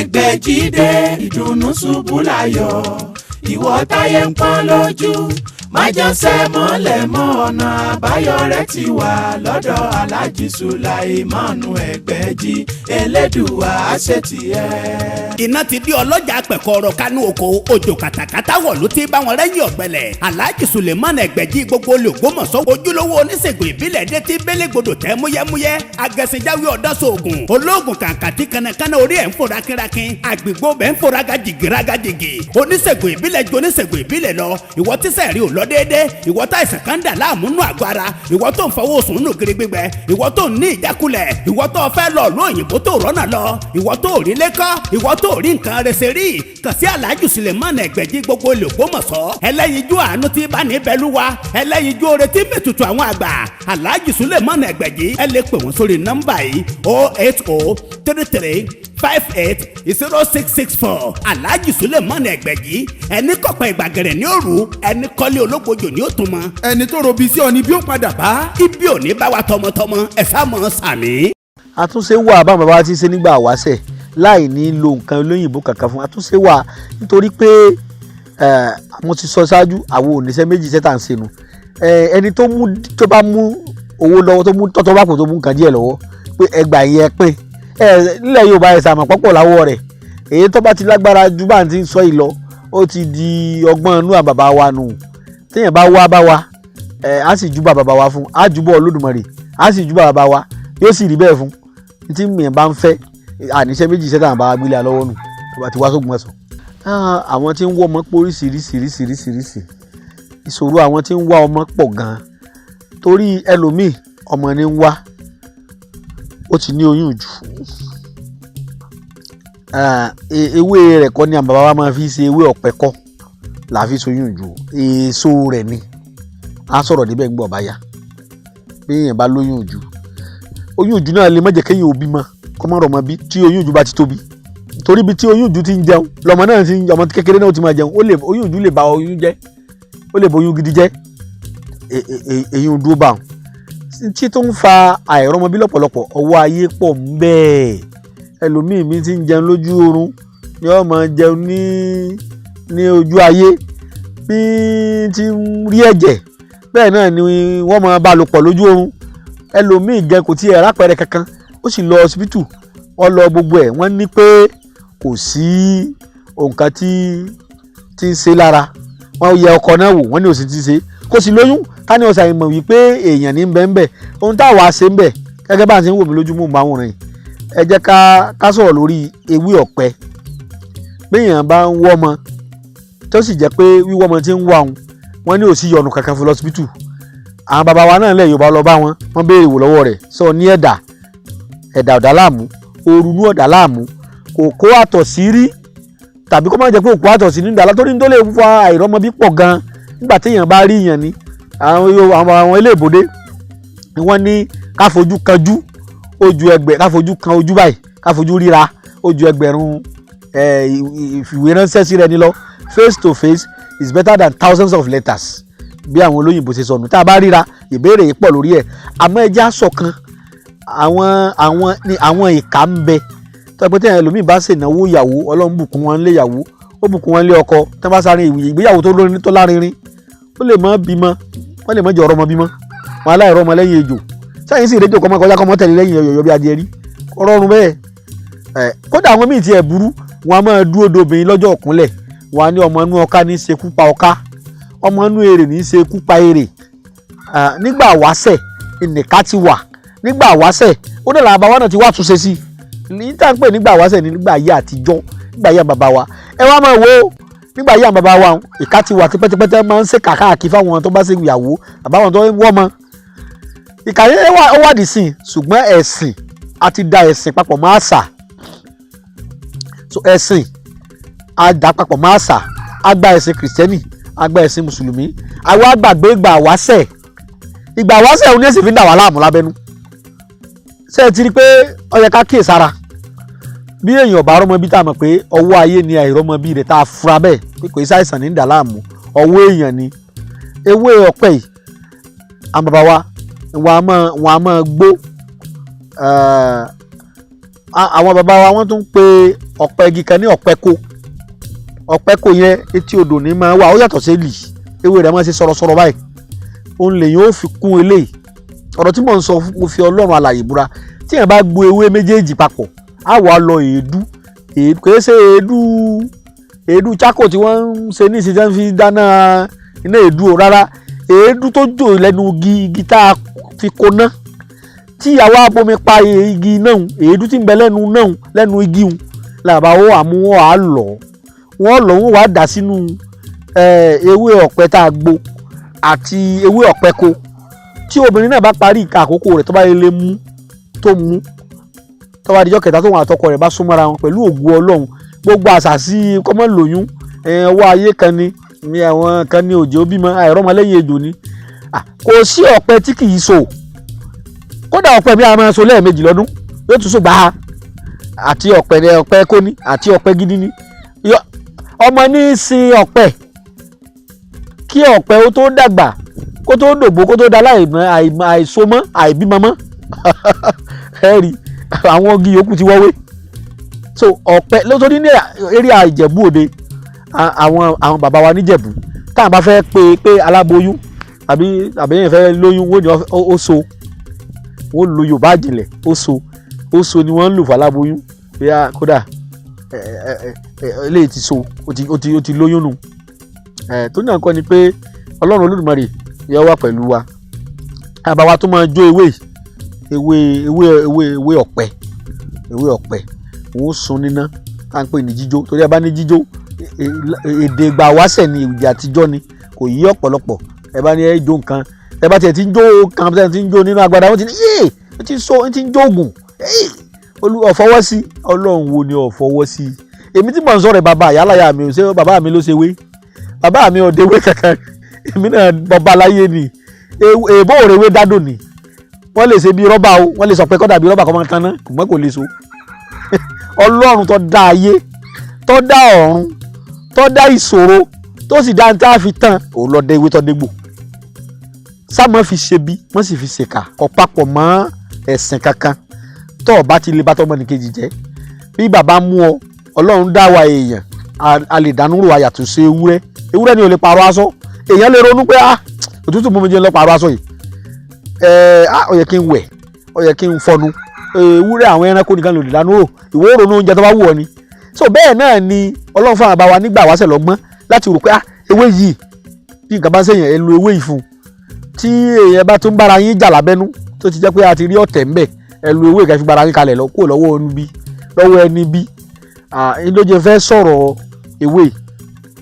Ẹgbẹ́jídé ìdùnnú ṣubú láyọ̀, ìwọ táyé ń pọ́n lójú, májànsẹ́ mọ́lẹ̀ mọ́, ọ̀nà àbáyọ rẹ̀ ti wà lọ́dọ̀ Aláàjì Sùláìmánu Ẹgbẹ́jí. Elédùwà àṣetìẹ́. Iná ti di ọlọ́jà pẹ̀kọ́rọ̀ kánú oko, òjò kàtàkàtà wọ̀ ló ti bá wọn rẹ́yìn ọ̀gbẹ́lẹ̀. Alhaji Suleiman Ẹgbẹ̀jì gbogbo olùgbòmọ̀sọ́, ojúlówó oníṣègùn ìbílẹ̀ dé tí bélégbodò tẹ́ múyẹ́múyẹ́, agẹ̀sìnjáwé ọ̀dọ́sọ̀ọ̀gùn olóògùn kàǹkàtì, kànnàkànnà orí ẹ̀ ń fò rákínrákín, àgbègbè bẹ́ẹ̀ ń fò rágàjìgì rágàjìgì. Oníṣègùn ìbílẹ̀ ju oníṣègùn ìbílẹ̀ lọ. Ìwọ tíṣẹ̀ rí ò lọ déédé, ìwọ tá ìsàn kan dà láàmú nù àgọ́ ara, ìwọ tó ń fọwọ́ sùn nù kiri gbígbẹ, ìwọ tó ń ní ìjákulẹ̀, ìwọ tó fẹ́ lọ lóyìnbó tó rọ́nà lọ, ìwọ tó rí lẹ́kọ́, ìwọ tó rí nǹkan rẹsẹ̀ rí, kàn sí Alhaji Suleiman Ẹgbẹ̀jì gbogbo olùgbòmọ̀sọ́, ẹlẹ́yinjú àánú tí bá ní bẹ́lúwa, ẹlẹ́yinjú oore tí mẹ́tutù àwọn àgbà. Alhaji Suleiman Ẹgbẹ̀jì, ẹ lè pè wọ́n sórí nọ́mbà yìí: 08033580664. Alhaji Suleiman Ẹgbẹ̀jì, ẹni kọ̀pẹ́ ìgbàgẹ̀rẹ̀ ní òru, ẹni kọ́lé ológbojò ní òtún mọ́. Ẹni tó robi sí ọ ni bí ó padà bá. Ibi ò ní bá wa tọmọtọmọ, ẹ sá mọ́ sàmì. Àtúnṣe wà báwọn bàbá wa ti ṣe nígbà wáṣẹ̀ láì ní lo nǹkan olóyìnbó kankan fún. Àtúnṣe wà nítorí pé mo ti sọ ṣáájú, àwọn oníṣẹ́ méjì iṣẹ́ tá à ń ṣe nu. Ẹni tó mú, tó bá mú owó lọ́wọ́, tó mú tọ́tọ́ bá kò, tó mú nǹkan díẹ̀ lọ́wọ́ pé ẹgbà yẹn pín ẹ nílẹ̀ Yorùbá, ẹ̀ sàmọ̀ pọ́pọ̀ láwọ́ rẹ̀. Èyí tó bá ti lágbára ju bá ń ti sọ yìí lọ, ó ti di ọgbọ́n inú àbàbà wa nù. Téèyàn bá wá bá wa ẹ, á sì júbà bàbá wa fún, á júbọ̀ Olódùmarè, á sì júbà bàbá wa, yóò sì rí bẹ́ẹ̀ fún tí mìíràn bá ń fẹ́. Àníṣe méjì iṣẹ́ táwọn bá wa gbélé alọ́wọ́ nù tó bá ti wá sógun ẹ̀sán. Àwọn tí ń wọ́ ọmọ pọ̀ oríṣiríṣiríṣiríṣiríṣi. Ìṣòro àwọn tí ń wá ọmọ pọ̀ gan-an, torí ẹlòmíì ọmọ ní ń wá, ó ti ní oyún jù. Ewé rẹ̀ kọ́ ni àwọn bàbá wa máa fi ṣe, ewé ọ̀pẹ kọ́ là á fi ṣoyún jù, èso rẹ̀ ni. Á sọ̀rọ̀ níbẹ̀ ń gbọ̀ báyà. Bí èèyàn bá lóyún jù, oyún ìjù náà lè má jẹ́ kéèyàn ò bímọ, kó má rọmọ bí tí oyún ìjù bá ti tóbi, torí bí tí oyún ìjù ti ń jẹun lọmọ náà ti ń, ọmọ kékeré náà ti máa jẹun. Ó lè, oyún ìjù lè ba oyún jẹ́, ó lè bo oyún gidi jẹ́. Èyí ń dúró bá wọn tí tó ń fa àìrọ́mọbí lọ́pọ̀lọpọ̀. Ọwọ́ ayé pọ̀ ń bẹ́ẹ̀. Ẹlòmíì mi ti ń jẹun lójú oorun ni ó máa jẹun ní ojú ayé, bí ti ń rí ẹ̀jẹ̀ bẹ́ẹ̀ náà ni wọ́n máa bá lò pọ̀ lójú oorun. Ẹlòmíì gan kò tiẹ̀ rápẹ̀rẹ̀ kankan, ó sì lọ ọsibítù, wọ́n lọ gbogbo ẹ̀, wọ́n ní pé kò sí nǹkan tí ń ṣe lára. Wọ́n yẹ ọkọ náà wò, wọ́n ní òsì tí ń ṣe, kò sì lóyún. Ká ní ọ̀sán ìmọ̀ wípé èèyàn ní bẹ́ẹ̀ bẹ́ẹ̀. Ohun tá a wàá ṣe ń bẹ̀ gẹ́gẹ́ bá a ṣe ń wò mí lójúmọ́ bá wọn rìn, ẹ jẹ́ ká sọ̀rọ̀ lórí ewé ọ̀pẹ. Béèyàn bá ń wọ́ ọmọ, tó sì jẹ́ pé wíwọ́ ọmọ tí ń wá òun, wọ́n ní òsì yọnu kankan fún lọ́sibítù. Àwọn bàbá wa náà lẹ̀ Yorùbá lọ bá wọn, wọ́n béèrè wò lọ́wọ́ rẹ̀ sọ ní ẹ̀dà ẹ̀dà ọ̀dà láàmú, orunú ọ̀dà láàmú, kò kó àtọ̀ sí rí, tàbí kó má jẹ́ pé òkú àtọ̀ sí ní ìdàlá, torí tó lè fa àìrọ́mọbí pọ̀ gan. Nígbà téèyàn bá rí yàn ni àwọn ilé ìbòdé ni wọ́n ní ká fojú kanjú ojú ẹgbẹ́, ká fojú kan ojú báyìí, ká fojú ríra ojú ẹgbẹ̀rún ìfìwéránṣẹ́ sí rẹ ní lọ. Face to face is better than thousands of letters, bí àwọn olóyìnbó ṣe sọnù. Tá a bá ríra, ìbéèrè yìí pọ̀ lórí ẹ̀, àmọ́ ẹja ṣọ̀kan. Àwọn ní àwọn ìka ń bẹ tó pé téèyàn ẹlòmíì bá ṣènáwó ìyàwó, Ọlọ́run bùkún wọn lé ìyàwó, ó bùkún wọn lé ọkọ, tí wọ́n bá sáré ìgbéyàwó tó lórin tó lárinrin, ó lè má bímọ, wọ́n lè má jẹ́ ọ̀rọ̀ ọmọ bímọ wọn, aláìrọ́ ọmọ lẹ́yìn ejò sẹ́yìn sì rédíò kọ́mọ kọjá kọ́mọ tẹ̀lé lẹ́yìn ọ̀yọ̀yọ̀ bí adìẹ rí rọrùn bẹ́ẹ̀. Ẹ̀ kódà àwọn míì tiẹ̀ burú, wọn a máa dúró dobìnrin lọ́jọ́ ọ̀kúnlẹ̀. Wọn á ní ọmọ inú ọká ní í ṣekú pa ọká, ọmọ inú èrè ní í ṣekú pa èrè. Nígbà wáṣẹ̀ ìnìká ti wà, nígbà wáṣẹ̀ ó dẹ̀ làwọn bàbá náà ti wá túnṣe sí ní tá à ń pè nígbà wáṣẹ̀ ní nígbà ayé àtijọ́, nígbà ayé bàbá wa. Ẹ wá máa wo nígbà ayé àwọn bàbá wa, ìka ti wà tipẹ́tipẹ́ tẹ́ máa ń ṣe kàkáàkiri fáwọn tó bá ṣe ìyàwó àbáwọn tó ń wọ́ ọmọ. Ìkà yẹn ó wádìí sí i, ṣùgbọ́n ẹ̀sìn a ti da ẹ̀sìn papọ̀ mọ́ àṣà. So ẹ̀sìn a dà papọ̀ mọ́ àṣà, a gba ẹ̀sìn Kìrìsìtẹ́nì, a gba ẹ̀sìn Mùsùlùmí, àwa gbàgbé ìgbà wáṣẹ̀. Ìgbà wáṣẹ̀ òun ní ẹ̀sìn fi ń dà wá láàmú lábẹ́nú. Ṣé ẹ ti rí i pé ó yẹ ká kíyèsára? Bí èèyàn bá rọ́mọ bí, tá a mọ̀ pé ọwọ́ ayé ni àìrọ́mọ bí rẹ̀, tá a fura bẹ́ẹ̀ pé kò í ṣàìsàn ní dà láàmú, ọwọ́ èèyàn ni. Ewé ọ̀pẹ yìí, àwọn bàbá wa wọn a máa gbó. Àwọn bàbá wa wọ́n tún ń pe ọ̀pẹ igi kan ní ọ̀pẹ kó. Ọ̀pẹ kó yẹn, etí odò ní máa wà. Ó yàtọ̀ sí èlì, ewé rẹ̀ máa ń ṣe sọ̀rọ̀sọ̀rọ̀ báyìí. Òun lèyìn ó fi kún eléyìí. Ọ̀rọ̀ tí mò ń sọ, mo fi Ọlọ́run alàyè búra, tí èèyàn bá gbo ewé méjèèjì papọ̀, á wà lọ èédú. Èédú kìí ṣe èédú, èédú charcoal tí wọ́n ń ṣe ní ìsìn tí wọ́n fi dáná iná èédú o, rárá. Èédú tó jò lẹ́nu igi, igi tá a fi koná, tí àwa abomi pa igi náà, èédú tí ń bẹ lẹ́nu náà, lẹ́nu igi hun làbá ó àmú wọn á lọ̀, wọ́n lọ̀, wọ́n wá dà sínú ewé ọ̀pẹ tá a gbo àti ewé ọ̀pẹ ko. Tí obìnrin náà bá parí ìka àkókò rẹ̀, tó bá lè mú, tó mú, tó bá dijọ́ kẹta, tóun àtọkọ rẹ̀ bá súnmọ́ra wọn, pẹ̀lú ògùn Ọlọ́run, gbogbo àṣàsí kọ́mọ́ lóyún, ọwọ́ ayé kan ni ní àwọn kan ní òjò bímọ àìrọ́mọlẹ́yìn ejò ni. Kò sí ọ̀pẹ tí kì í so. Kódà ọ̀pẹ mi a máa so lẹ́ẹ̀mejì lọ́dún, yóò tún so gbàá. Àti ọ̀pẹ ọ̀pẹ kóní àti ọ̀pẹ gidi ni ọmọ ní í sin ọ̀pẹ. Kí ọ̀pẹ ó tó dàgbà, kó tó dògbò, kó tó da àìso mọ́, àìbímọ mọ́, ẹ rí àwọn igi yòókù ti wọ́wé. So ọ̀pẹ lótórí ní area Ìjẹ̀bú Òde, àwọn bàbá wa níjẹ̀bú, táwọn bá fẹ́ pé aláboyún àbí yẹn fẹ́ lóyún, wọ́n ní ó so. Wọ́n lo Yorùbá àjìnlẹ̀, ó so, ó so ni wọ́n ń lò fún aláboyún. Bóyá kódà ẹ ẹ ẹ eléyìí ti so, ó ti lóyún nù. Tó náà kọ́ ni pé Ọlọ́run Olódùmarè yóò wà pẹ̀lú wa. Àbáwá tó máa jó ewé ewé ewé ewé ewé ọ̀pẹ, ewé ọ̀pẹ òun sun níná, tá à ń pè ní jíjó. Torí a bá ní jíjó, èdè ìgbà wáṣẹ̀ ni, èdè àtijọ́ ni, kò yí ọ̀pọ̀lọpọ̀. Ẹ bá ní ẹ jó nǹkan, ẹ bá tiẹ̀ ti ń jó kan, tẹ̀ ti ń jó nínú agbada, wọ́n ti ní yéè, ó ti so, ó ti ń jó oògùn olú ọ̀fọwọ́ sí. Ọlọ́run wo ni ọ̀fọwọ́ sí? Èmi tí mò ń sọ̀rọ̀, bàbá àyálàyà mi ò ṣe, bàbá mi ló ṣe wé, bàbá mi ò déwé kankan. Èmi náà bọba láyé ni. Èèbó òrèwé dádò ni. Wọ́n lè ṣe bí rọ́bà o, wọ́n lè sọ pé kọ́dà bí rọ́bà kọ́ máa tanná kò mọ́, kò lè so. Ọlọ́run tó dá ayé, tó dá ọ̀run, tó dá ìṣòro, tó sì dá ní tá a fi tán, òun lọ dé ewé tó dégbò sáà fi ṣe bí wọ́n sì fi ṣèkà kọ́ papọ̀ mọ́ ẹ̀sìn kankan. Tó o bá ti lè bá tọmọnìkejì jẹ́, bí bàbá mú ọ, Ọlọ́run dá wa èèyàn, a lè dánú rò, àyàtọ̀ sí ewúrẹ́. Ewúrẹ́ ni ò lè pààrọ̀ aṣọ. Èèyàn lè ronú pé, ah, òtútù mú mi, jẹ́ lọ pààrọ̀ aṣọ yìí, ẹ ah, ó yẹ kí n wẹ̀, ó yẹ kí n fọnu. Ewúrẹ́, àwọn ẹranko nìkan lè dánú rò. Ìwọ ó ronú oúnjẹ tó bá wù ọ ni. So bẹ́ẹ̀ náà ni Ọlọ́run fún àbá wa nígbà wáṣẹ̀ lọ́gbọ́n láti rò pé, ah, ewé yìí, bí nǹkan bá ń ṣèyàn, ẹ lo ewé yìí fún un. Tí èèyàn bá tún bára yín jà lábẹ́nú, tó ti jẹ́ pé a ti rí ọ̀tẹ̀ ńbẹ̀, ẹ lo ewé ìkàfi bára yín kalẹ̀ lọ kúrò lọ́wọ́ ẹni bí, lọ́wọ́ ẹni bí. Ìlóye fẹ́ sọ̀rọ̀ ewé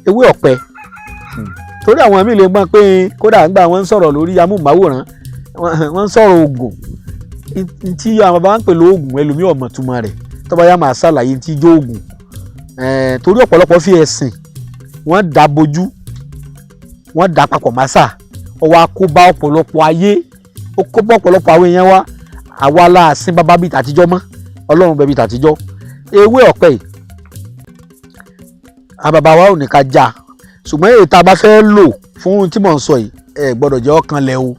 ewé ọ̀pẹ, torí àwọn míì lè gbọ́n pé kódà nígbà wọ́n ń sọ̀rọ̀ lórí amóhùnmáwòrán, wọ́n ń sọ̀rọ̀ oògùn tí àwọn bàbá ń pè lóògùn, ẹlòmíì ò mọ̀ túmọ̀ rẹ̀. Tó bá yá, máa ṣàlàyé tí jó oògùn, torí ọ̀pọ̀lọpọ̀ fi ẹ̀sìn wọ́n dà bojú, wọ́n dà papọ̀ mọ́sà, ó wá kó bá ọ̀pọ̀lọpọ̀ ayé, ó kó bá ọ̀pọ̀lọpọ̀ àwọn èèyàn wa. Àwa la sin bàbá bíi tàtijọ́ mọ́, Ọlọ́run bẹ̀ bíi tàtijọ́. Ewé ọ̀pẹ yìí, àwọn bàbá wa ò ní ká já, ṣùgbọ́n èyí tá a bá fẹ́ lò fún ohun tí mò ń sọ yìí, ẹ gbọ́dọ̀ jẹ́ ọ̀kan lẹ̀ o,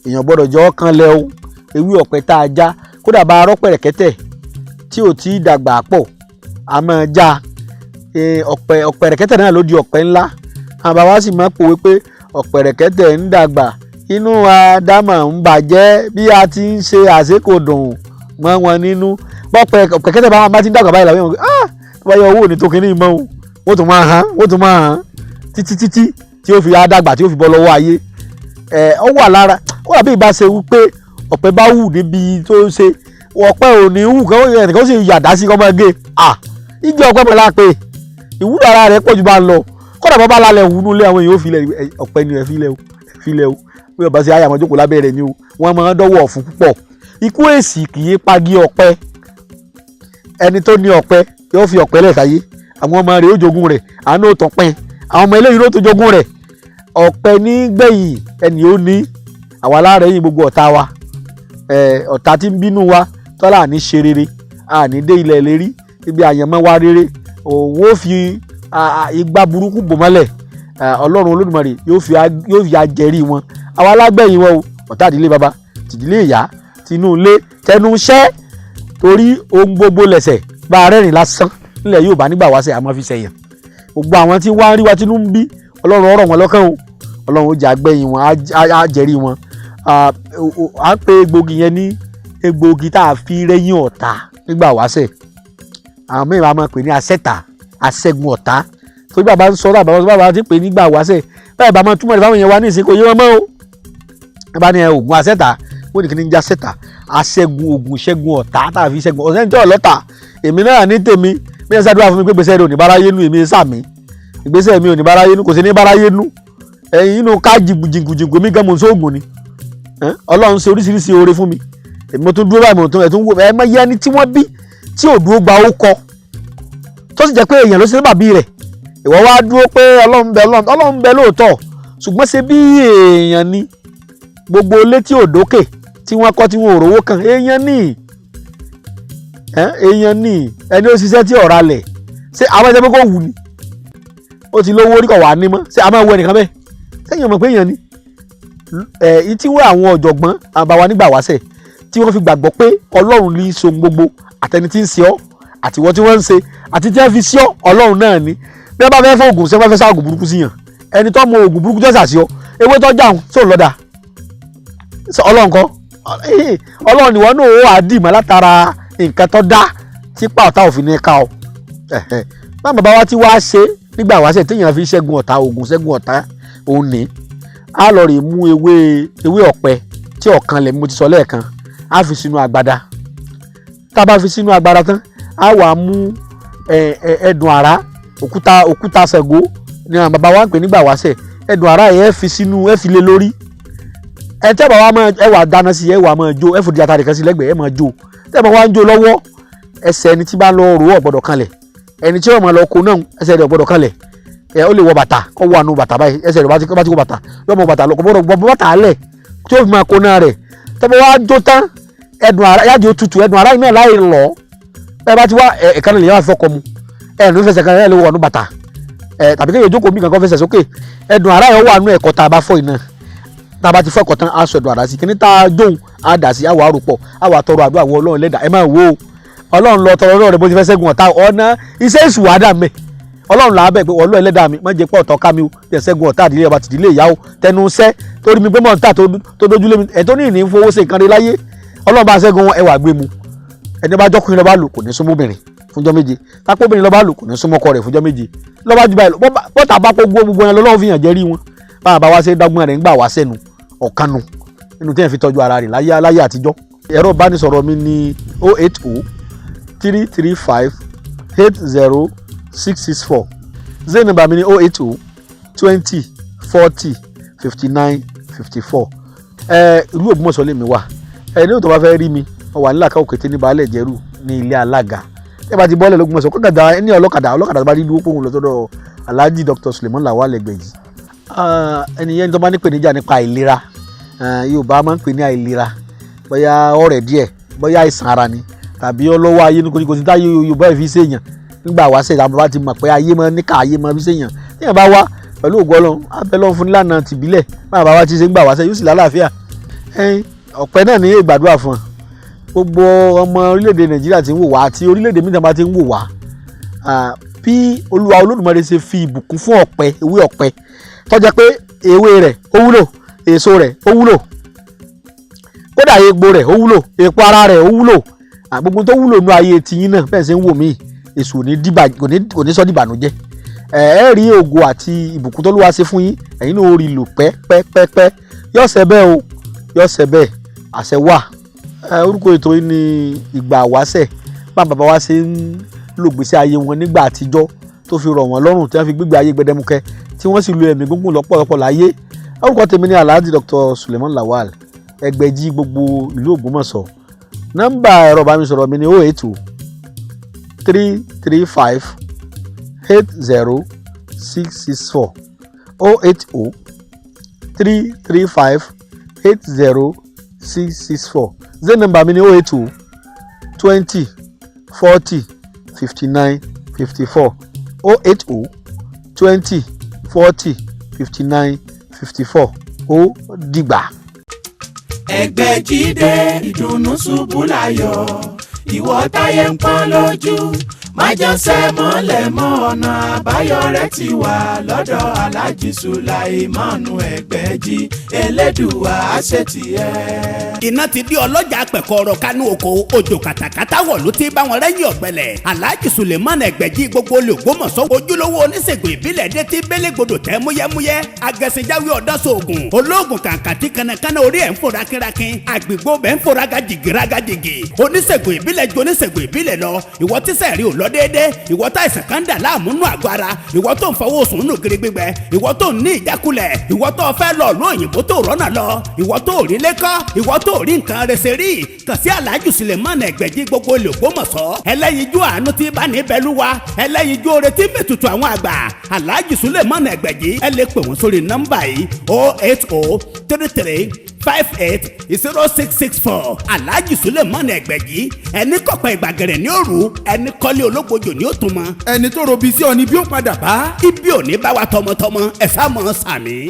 èèyàn gbọ́dọ̀ jẹ́ ọ̀kan lẹ̀ o. Ewé ọ̀pẹ tá a já, kódà bá a rọ́ pẹ̀rẹ̀kẹ́tẹ̀ tí ò tí ì dàgbà pọ̀, a máa já ọ̀pẹ. Ọ̀pẹ̀rẹ̀kẹ́tẹ̀ náà ló di ọ̀pẹ ńlá. Àwọn bàbá sì máa pòwe pé ọ̀pẹ̀rẹ̀kẹ́tẹ̀ ń dàgbà, inú Ádámà ń bàjẹ́, bí a ti ń ṣe àṣekò dùn mọ́ wọn nínú. Bọ́pẹ ọ̀pẹ̀kẹ́tẹ̀ bá wọn bá ti ń dàgbà báyìí, làwọn èèyàn, ah, tó bá yẹ owó ní tó kinní mọ́ o, wọ́n tún máa hàn, wọ́n tún máa hàn títí títí tí ó fi á dàgbà, tí ó fi bọ́ lọ́wọ́ ayé. Ẹ̀ ọ wà lára ó wà bí ìbá ṣe wípé ọ̀pẹ bá wù níbi tó ń ṣe ọ̀pẹ ò ní wù kọ́, ẹnìkan ó sì yàdá sí kọ́ máa gé. À igi ọ̀pẹ mọ̀ lápè, ìwúlò ara rẹ̀ pọ̀ jù bá ń lọ. Kódà bá bá lálẹ́ wù nulẹ̀, àwọn èèyàn ó filẹ̀ ọ̀pẹ ni, ẹ filẹ̀ o, ẹ filẹ̀ o. Bí ọba ṣe àyàmọ́ jókòó lábẹ́ rẹ̀ ni o, wọ́n máa ń dọ́wọ́ ọ̀fun púpọ̀. Ikú èsì kì í pagi ọ̀pẹ. Ẹni tó ní ọ̀pẹ yóò fi ọ̀pẹ lẹ̀ sáyé, àwọn ọmọ rẹ̀ ó jogún rẹ̀, àánú ò tán pín, àwọn ọmọ eléyìí ló tó jogún rẹ̀. Ọ̀pẹ ní gbẹ̀yìn ẹni ó ní àwa aláàrẹ̀ yìí. Gbogbo ọ̀tá wa, ọ̀tá tí ń bínú wa, tọ́lá àní ṣe rere, àní dé ilẹ̀ lérí ibi àyànmọ́ wa rere, òun ó fi igbá burúkú bò mọ́lẹ̀. Ọlọ́run Olódùmarè yóò fi ajẹ́rí wọn. Àwa alágbẹ̀yìn wọn o, ọ̀tá ìdílé baba, tìdílé ìyá, tinú ilé, tẹnu iṣẹ́. Torí ohun gbogbo lẹ̀sẹ̀ bá a rẹ́rìn lásán nílẹ̀ Yorùbá nígbà wáṣẹ̀ àmọ́ fi ṣẹ̀yàn. Gbogbo àwọn tí wọ́n á rí wa tínú ń bí, Ọlọ́run ọ̀rọ̀ wọn lọ́kàn o. Ọlọ́run ó jẹ́ àgbẹ̀yìn wọn, á jẹ́rìí wọn. À ń pe egbògi yẹn ní egbògi tá a fi rẹ́yìn ọ̀tá nígbà wáṣẹ̀. Àwọn mìíràn a máa pè ní asẹ́ta, aṣẹ́gun ọ̀tá. Torí bàbá ń sọ̀rọ̀, bàbá bàbá ti pè nígbà wáṣẹ̀ báyìí, bàbá máa túmọ̀ ní fáwọn èèyàn wa ní ìsìnkú yé wọn mọ́ o. Ẹ bá ní ẹ oògùn asẹ́ta, wọ́n ní kí ni ń já sẹ́ta? Aṣẹ́gun, oògùn ṣẹ́gun ọ̀tá tá a fi ṣẹ́gun ọ̀sẹ̀ ní tí ọ̀lọ́ta. Èmi náà ní tèmi bí ẹ ṣàdúrà fún mi pé gbèsè rẹ ò ní bára yé nu, èmi sàmì ìgbésẹ̀ mi ò ní bára yé nu, kò sí ní bára yé nu. Ẹ̀yin inú ká jìnkùjìnkù mi gan, mo ń sóògùn ni. Ọlọ́run ṣe oríṣiríṣi oore fún mi. Èmi mo tún dúró báyìí, mo tún ẹ̀ tún wò. Ẹ mọ iye ẹni tí wọ́n bí tí ò dúró gba ó kọ, tó sì jẹ́ pé èèyàn ló ṣe bàbí rẹ̀. Ìwọ wá dúró pé Ọlọ́run bẹ, Ọlọ́run, Ọlọ́run bẹ lóòótọ́, ṣùgbọ́n ṣe bí èèyàn ni. Gbogbo ilé tí ò dókè tí wọ́n kọ́ tí wọ́n ò rówó kan, èèyàn ní, èèyàn ní. Ẹni ó ṣiṣẹ́ tí ọ̀rá lẹ̀, ṣé àwọn ẹ̀jẹ̀ pé kò wù ní ó ti lówó orí kọ̀ wá ní mọ́? Ṣé a máa wọ ẹnìkan bẹ́ẹ̀ sẹ́yìn ọmọ pé èèyàn ni ẹ̀ tí wọ́n àwọn ọ̀jọ̀gbọ́n àbáwá nígbà wáṣẹ̀ tí wọ́n fi gbàgbọ́ pé Ọlọ́run ní í so gbogbo, àtẹni tí ń ṣe ọ́, àtiwọ́ tí wọ́n ń ṣe, àti tí wọ́n fi ṣe ọ́, Ọlọ́run náà ni. Bí wọ́n bá fẹ́ fún oògùn, ṣé wọ́n fẹ́ sáàgùn burúkú sí yàn, ẹni tó mọ oògùn burúkú tó ṣàṣì ọ, ewé tó jáun sóò lọ́dà Ọlọ́run kọ́. Ọlọ́run ìwọ náà ó wà dì mọ́ látara nǹkan tó dá tí pàtà òfin ní ká ọ. Bá bàbá wa ti wá ṣe nígbà wáṣẹ̀ téèyàn fi ṣẹ́gun ọ̀tá, oògùn ṣẹ́gun ọ̀tá òun ní á lọ rè mú ewé, ewé ọ̀pẹ tí ọ̀kan lẹ̀ mo ti sọ lẹ́ẹ̀kan, á fi sínú agbada. Tá a bá fi sínú agbada tán, á wà mú ẹdùn àrá, òkúta, òkúta Ṣàngó ni àwọn bàbá wa ń pè nígbà wáṣẹ̀. Ẹdùn àrá yẹn ẹ fi sínú, ẹ fi lé lórí. Ẹ tẹ́ bá wa máa ẹ wà dáná sí, ẹ wà máa jó, ẹ fòdì àtàrí kan sí lẹ́gbẹ̀ẹ́, ẹ máa jó. Tẹ́ bá wa ń jó lọ́wọ́, ẹsẹ̀ ẹni tí bá lọ rò ó gbọ́dọ̀ kanlẹ̀. Ẹni tí ó máa lọ kó náà, ẹsẹ̀ rẹ̀ gbọ́dọ̀ kanlẹ̀. Ẹ ó lè wọ bàtà, kó wọ àánú bàtà báyìí. Ẹsẹ̀ rẹ̀ bá ti wọ bàtà, yóò mọ bàtà lọ, kó gbọ́dọ̀ bọ́ bàtà lẹ̀ tí ó fi máa kó náà rẹ̀. Tẹ́ bá wa jó tán, ẹdùn àrá yájú tutù, ẹdùn àrá yìí náà láì lọ. Ẹ bá ti wá ẹ ẹ̀ka náà lè yára fọkọ mu, ẹ ní fẹsẹ̀ kan, ẹ lè wọ àánú bàtà ẹ, tàbí kéèyàn jókòó mí kankan fẹsẹ̀ sókè. Ẹdùn àrá yẹn wà nú ẹ̀kọ́ tá a bá fọ́ iná. Tá a bá ti fọ́ ẹ̀kọ́ tán, á sọ ẹ̀dùn àrá sí kíní tá a jóun, á dà sí, á wà á rò pọ̀, á wà tọrọ àdúrà wọ Ọlọ́run lẹ́dà. Ẹ máa wo Ọlọ́run lọ tọrọ Ọlọ́run rẹ bó ti fẹ́ ṣẹ́gun ọ̀tá. Ọ̀nà iṣẹ́ èṣù wàá dà mẹ́. Ọlọ́run là á bẹ̀ pé Ọlọ́run ẹlẹ́dàá mi, má jẹ́ pé ọ̀tọ̀ ká mi o, tẹ̀ ṣẹ́gun ọ̀tá àdílé ọba tìdílé ìyá o, tẹnu iṣẹ́ torí mi pé mọ̀ ń tà tó dójúlé mi, ẹ̀ tó ní ìní fowó ṣe nǹkan rí láyé. Ọlọ́run bá ṣẹ́gun wọn, ẹ wà gbé mu. Ẹni bá jọkùnrin lọ́ba lò, kò ní súnmọ́ obìnrin fúnjọ́ 7. Tápọ̀ obìnrin lọ́ba lò, kò ní súnmọ́ ọkọ rẹ̀ fúnjọ́ 7. Lọ́ba jù báyìí bọ́tà bá kó gbogbo yẹn lọ́wọ́ fi hàn jẹ́rí wọn. Báwa bá wá ṣe dọ́gbọ́n rẹ̀ ńgbà wá sẹ́nu ọ̀kanu nínú tí yẹn fi tọ́jú ara rẹ̀ láyé láyé àtijọ́. Ẹ̀rọ ìbánisọ̀rọ̀ mi ní 080 335 80 664. Zain number mi ní 080 20 40 59 54. Ẹ ìlú Ògbómọ̀ṣọ́ lèmi wà. Ẹ ní òtò bá fẹ́ rí mi, mo wà nílàkà Òkété ní Baálẹ̀ Jẹ́rù ní ilé alága. Ẹ bá ti bọ́ọ̀lẹ̀ l'Ógbómọ̀ṣọ́, kọ́kàdá ní ọlọ́kadà, ọlọ́kadà tó bá rí dúró pòun lọ sọ́dọ̀ Alhaji Dr. Suleiman Lawal Ẹgbẹ̀jì. Ẹni yẹn tó bá ní ìpèníjà nípa àìlera, Yorùbá máa ń pè ní àìlera, bóyá ọ̀rẹ́ díẹ̀, bóyá àìsàn ara ni, tàbí ọlọ́wọ́ ayé ní koríko tí táyé Yorùbá ẹ̀ fi ṣèyàn nígbà wáṣẹ̀. Àwọn bàbá ti mọ̀ pé ayé máa níkà, ayé máa fi ṣèyàn. Téèyàn bá wá pẹ̀lú ògo Ọlọ́run, abẹ́ lọ́run fún nílànà tìbílẹ̀ báwọn bàbá ti ṣe ń gbà wáṣẹ̀, yóò sì lálàáfíà. Ọ̀pẹ náà ní ìgbàdúrà fún ọ. Gbogbo ọmọ orílẹ̀-èdè Nàìjíríà tí ń wò wá àti orílẹ̀-èdè mìíràn bá ti ń wò wá, bí Olúwa Olódùmarè ṣe fi ìbùkún fún ọ̀pẹ, ewé ọ̀pẹ tó jẹ́ pé ewé rẹ̀ ó wúlò, èso rẹ̀ ó wúlò, kódà egbò rẹ̀ ó wúlò, èpo ara rẹ̀ ó wúlò, gbogbo tó wúlò nínú ayé tiyín náà bẹ́ẹ̀ ṣe ń wò mí, èso kò ní sọ dìbànújẹ́. Ẹ ẹ rí ògo àti ìbùkún tó ló wá ṣe fún yín, ẹ̀yin náà ó rí lò pẹ́pẹ́pẹ́pẹ́. Yóò ṣẹ bẹ́ẹ̀ o, yóò ṣẹ bẹ́ẹ̀, àṣẹ wà. Orúkọ ètò yìí ni Ìgbà Wáṣẹ̀, bá bàbá wa ṣe ń lògbèsè ayé wọn nígbà àtijọ́ tó fi rọ̀ wọ́n lọ́rùn, tí wọ́n fi gbígbé ayé gbẹdẹmukẹ, tí wọ́n sì lo ẹ̀mí gígùn lọ́pọ̀lọpọ̀ láyé. Orúkọ tèmi ni Alhaji Dr. Suleiman Lawal Ẹgbẹ̀jì gbogbo ìlú Ògbómọ̀ṣọ́. Nọ́mbà ẹ̀rọ ìbánisọ̀rọ̀ mi ni 080 335 80 664, 080 335 80 664. Zain number mi ni 080 20 40 59 54, 080 20 40 59 54. Ó dìgbà. Ẹgbẹ́jídé ìdùnnú ṣubú láyọ̀. Ìwọ táyé ń pọ́n lójú, májọsẹ́ mọ́lẹ̀ mọ́, ọ̀nà àbáyọ rẹ̀ ti wà lọ́dọ̀ Aláàjì Sùláìmánu Ẹgbẹ̀jì. Elédùwà àṣetìẹ́. Iná ti di ọlọ́jà pẹ̀kọ́rọ̀ kánú oko, òjò kàtàkàtà wọ̀ ló ti bá wọn rẹ́yìn ọ̀gbẹ́lẹ̀. Alhaji Suleiman Ẹgbẹ̀jì gbogbo olùgbòmọ̀sọ́, ojúlówó oníṣègùn ìbílẹ̀ dé tí bélégbodò tẹ́ múyẹ́múyẹ́, agẹ̀sìnjáwé ọ̀dọ́sọ̀ọ̀gùn olóògùn kàǹkàtì kanakana, orí ẹ̀ ń fò rákínrákín, àgbègbè bẹ́ẹ̀ ń fò rágàjìgì rágàjìgì. Oníṣègùn ìbílẹ̀ ju oníṣègùn ìbílẹ̀ lọ. Ìwọ tíṣẹ̀ rí ò lọ déédé, ìwọ tá ìsàn kan dà láàmú nù àgọ́ ara, ìwọ tó ń fọwọ́ sùn nù gírí gbígbẹ, ìwọ tó ń ní ìjákulẹ̀, ìwọ tó fẹ́ lọ ló òyìnbó tó rọ́nà lọ, ìwọ tó rí lẹ́kọ́, ìwọ tó rí nǹkan rẹsẹ̀ rí, kàn sí Alhaji Suleiman Ẹgbẹ̀jì gbogbo olùgbòmọ̀sọ́, ẹlẹ́yinjú àánú tí bá ní bẹ́lúwa, ẹlẹ́yinjú oore tí mẹ́tutù àwọn àgbà. Alhaji Suleiman Ẹgbẹ̀jì, ẹ lè pè wọ́n sórí nọ́mbà yìí: 08033580664. Alhaji Suleiman Ẹgbẹ̀jì, ẹni kọ̀pẹ́ ìgbàgẹ̀rẹ̀ ní òru, ẹni kọ́lé ológbojò ní òtún mọ́. Ẹni tó robi sí ọ ni bí ó padà bá. Ibi ò ní bá wa tọmọtọmọ, ẹ sá mọ́ sàmì.